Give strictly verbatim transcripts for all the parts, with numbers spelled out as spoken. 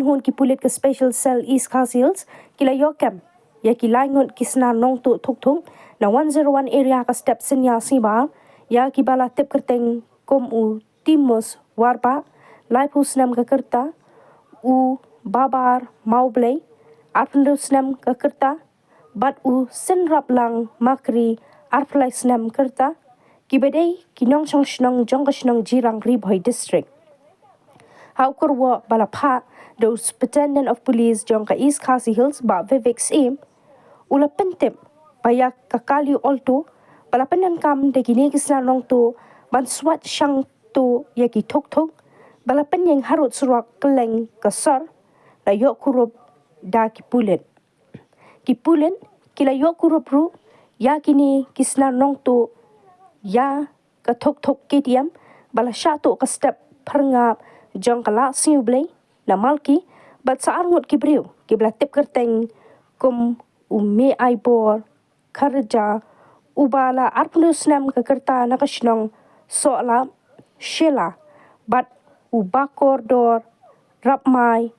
Ngut ki pulit ka Special Cell East Khasi Hills ki la ïoh kem ïa ki lai ngut ki snar nongtuh thuk thuk na one zero one area ka step Synnia Sibar, ïa kiba la tip kyrteng kum u Timus Warbah, laiphew snem ka kyrta, u Babar Mawblei, arphew snem ka kyrta, bad u Synraplang Makri, arphew lai snem kyrta, kiba dei ki nongshong shnong jong ka shnong Jirang, Ri Bhoi District. Ha u kyrwoh ba la phah da u Superintendent of Police jong ka East Khasi Hills, Bah Vivek Syiem, u la pyntip ba ïa ka kali Alto ba la pyndonkam da kine ki snar nongtuh ban swat shang tuh ïa ki thuk thuk ba la pynïeng harud surok kylleng ka sor, la ïoh kurup da ki pulit. Ki pulit ki la ïoh kurup ruh ïa kine ki snar nongtuh ïa ka thuk thuk K T M ba la shah tuh ka step pyrngap jong ka Lahsngiewblei na Malki, bad sa ar ngut ki briew kiba la tip kyrteng kum u Meaibor Kharja, uba la arphew snem ka kyrta, na ka shnong Sohlap, Shella, bad u Bakordor Rapmai,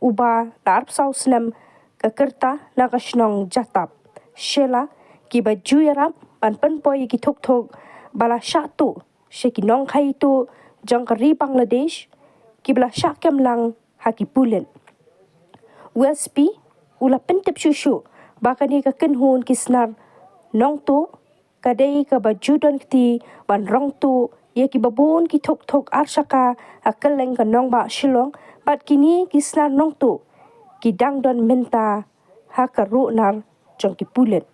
uba la arphew saw snem ka kyrta, na ka shnong Jatap, Shella, kiba ju ïarap ban pynpoi ïa ki thuk thuk ba la shah tuh sha ki nongkhaïi tuh jong ka ri Bangladesh, kiba la shah kem lang ha ki pulit. U S P u la pyntip shuh shuh ba kane ka kynhun ki snar nongtuh ka dei kaba ju don kti ban rong tuh ïa kiba bun ki thuk thuk ar shaka ha kylleng ka nongbah Shillong, bad kine ki snar nongtuh ki dang don mynta ha ka ruhnar jong ki pulit.